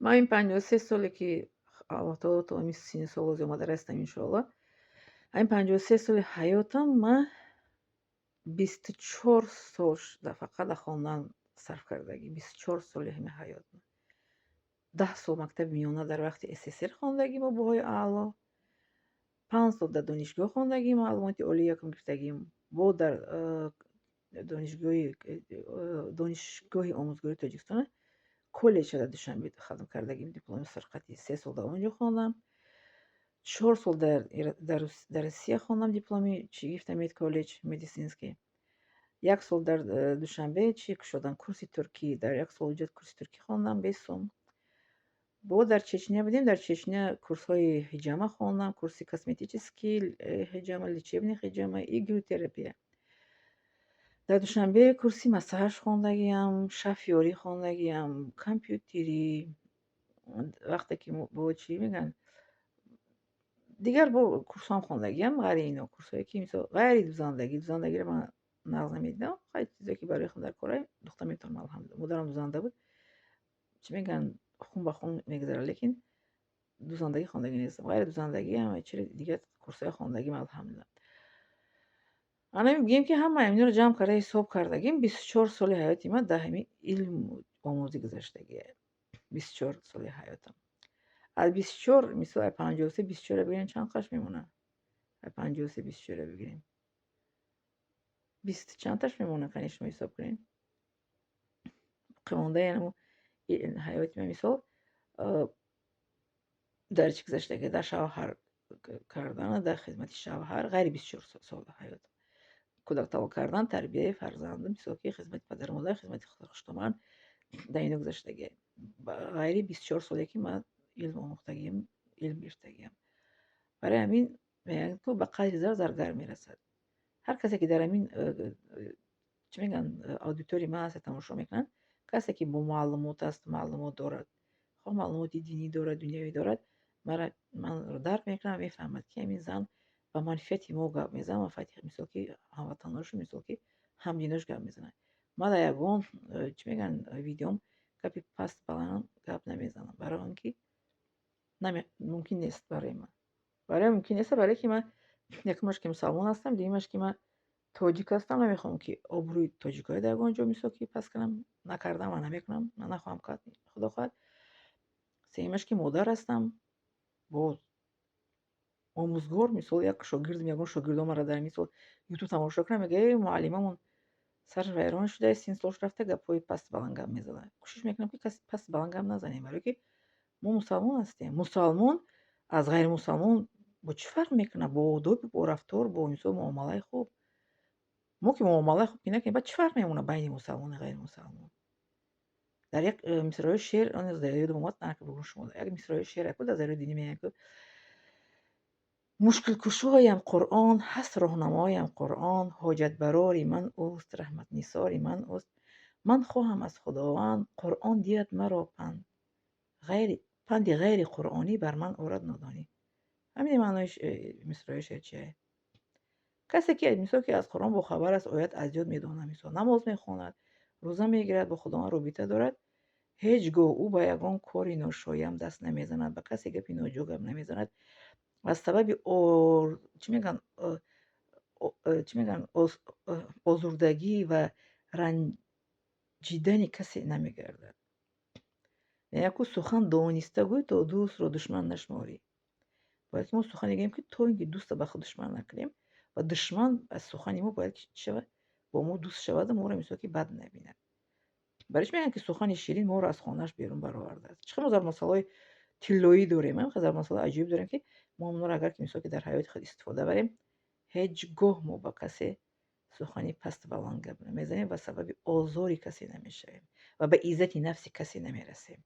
Ман ин 53 соле, ки Аллоҳ таоло то ҳамин синни сол омада расидам, иншоалло, ҳамин 53 соли ҳаётам ман 24 сол фақат дар хондан сарф кардагӣ. 24 соли ҳамин ҳаёт. 10 сол мактаби миёна дар вақти СССР хондагӣ бо баҳои аъло, 5 сол дар донишгоҳ хондагӣ, маълумоти олии якум гирифтагим, бо дар Донишгоҳи омӯзгории Тоҷикистон, коллеҷ дар Душанбе хатм кардагим, дипломи сурхати, 3 сол дар он ҷо хондам, 4 сол дар Россия хондам, дипломи чӣ гирифтам, медколлеҷ медицинский, як сол дар Душанбе чӣ кушодам, курси туркӣ, дар як сол уҷа курси туркӣ хондам бесум. Бо дар Чечня будем, дар Чечня курсҳои ҳиҷама хондам, курси косметический ҳиҷама, лечебный ҳиҷама и гирутерапия. Дар Душанбе курси массаж хондагиам, шофёрӣ хондагиам, компютерӣ. Вақте ки бо чӣ мегӯянд, дигар бо курсҳоам хондагиам, ғайри ино, курсҳое ки, мисол, ғайри дузандагӣ. Дузандагиро ман нағз намедидам. Хай, чизое ки барои худам дар кора, духта метавонам, алҳамдулилла. Модарам дузанда буд, чӣ мегӯянд, хун ба хун мегузарад, лекин дузандагӣ хондагӣ нестам. Ғайри дузандагӣ ҳама чизи дигар курсҳои хондагим, алҳамдулилла. Ана мегӯем, ки ҳамаи инҳоро ҷамъ карда, ҳисоб кардагим, 24 соли ҳаёти ман дар ҳамин илму омӯзӣ гузаштагие. 24 соли ҳаётам. Аз 24, мисол, аз 53 24-ро бигирем, чанд қаш мемонад? Аз 53 24-ро бигирем, бисту чандташ мемонад? Қани, шумо ҳисоб кунед. Боқимондаи ҳаёти ман, мисол, дар чӣ гузаштагӣ? Дар шавҳар кардан, дар хизмати шавҳар, ғайри 24 соли ҳаёт, кӯдак таваллуд кардан, тарбияи фарзанд, мисол, ки хизмати падару модар, хизмати хуштоман, дар ино гузаштагӣ, ғайри 24 соле, ки ман илм омӯхтагиам, илм гирифтагиам. Барои ҳамин мегӯянд, ку ба қадри зар заргар мерасад. Ҳар касе, ки дар ҳамин, чӣ мегӯянд, аудиторияи ман ҳаст, тамошо мекунанд, касе ки бо маълумот аст, маълумот дорад, хоҳ маълумоти динӣ дорад, дунявӣ дорад, мара манро дарк мекунад, мефаҳмад, ки ҳамин зан ба манфиати мо гап мезанад, манфиати, мисол, ки ҳамватаношу, мисол, ки ҳамдинош гап мезанад. Ман дар ягон, чӣ мегӯянд, видеом гапи паст баланд гап намезанам, барои он ки мумкин нест барои ман. Барои мумкин нест, барое ки ман, якумаш, ки мусалмон ҳастам, дуюмаш, ки ман тоҷик ҳастам, намехоҳам, ки обрӯи тоҷикҳоро дар ягон ҷо, мисол, ки паст кунам, накардам ва намекунам, нахоҳам кард, худо хоҳад. Сеюмаш, ки модар ҳастам, боз омӯзгор. Мисол, як шогирдам, ягон шогирдон маро дар, мисол, Ютуб тамошо кунам, мегӯяд: «Э, муаллимамон сараш вайрон шуда, синну солаш рафта, гапҳои пасту баланд гап мезанад». Кӯшиш мекунам, ки каси пасту баланд гап назанем, барое ки мо мусалмон ҳастем. Мусалмон аз ғайримусалмон бо чӣ фарқ мекунад? Бо одоб, бо рафтор, бо, мисол, муомилаи хуб. Мо ки муомилаи хуб ки накунем, баъд чӣ фарқ мемонад байни мусалмону ғайримусалмон? Дар як мисраи шеър ёдам омад, бигӯм шумо, як мисраи шеър ку дар зарури динӣ мегӯянд, ку: «Мушкилкушоям Қуръон ҳаст, роҳнамоям Қуръон, ҳоҷатбарори ман ӯст, раҳматнисори ман ӯст. Ман хоҳам аз Худованд, Қуръон диҳад маро панд, ғайри панди ғайри қуръонӣ бар ман орад нодонӣ». Ҳамин маънои мисраи шеър чие? Касе ки, мисол, ки аз Қуръон бохабар аст, оят аз ёд медонад, мисол, намоз мехонад, рӯза мегирад, бо Худованд робита дорад, ҳеҷ гоҳ ӯ ба ягон кори ношоям даст намезанад, ба касе гапи ноҷо гап намезанад. Аз сабаби, чӣ мегӯянд, чӣ мегӯянд, озурдагӣ ва ранҷидани касе намегардад. Яку сухан дониста гӯй, то дӯстро душман нашуморӣ. Бояд ки мо сухане гӯем, ки то ин ки дӯста ба худ душман накунем ва душман аз сухани мо бояд чӣ шавад? Бо мо дӯст шаваду моро, мисол, ки бад набинад. Барои чӣ мегӯянд, ки сухани ширин моро аз хонааш берун баровардааст? Чӣ қадр мо зарбулмасалҳои тиллоӣ дорем, зарбулмасалҳои аҷоиб дорем, ки мо онҳоро агар ки, мисол, ки дар ҳаёти худ истифода барем, ҳеҷ гоҳ мо ба касе сухани пасту баланд гап намезанем ва сабаби озори касе намешавем ва ба иззати нафси касе намерасем.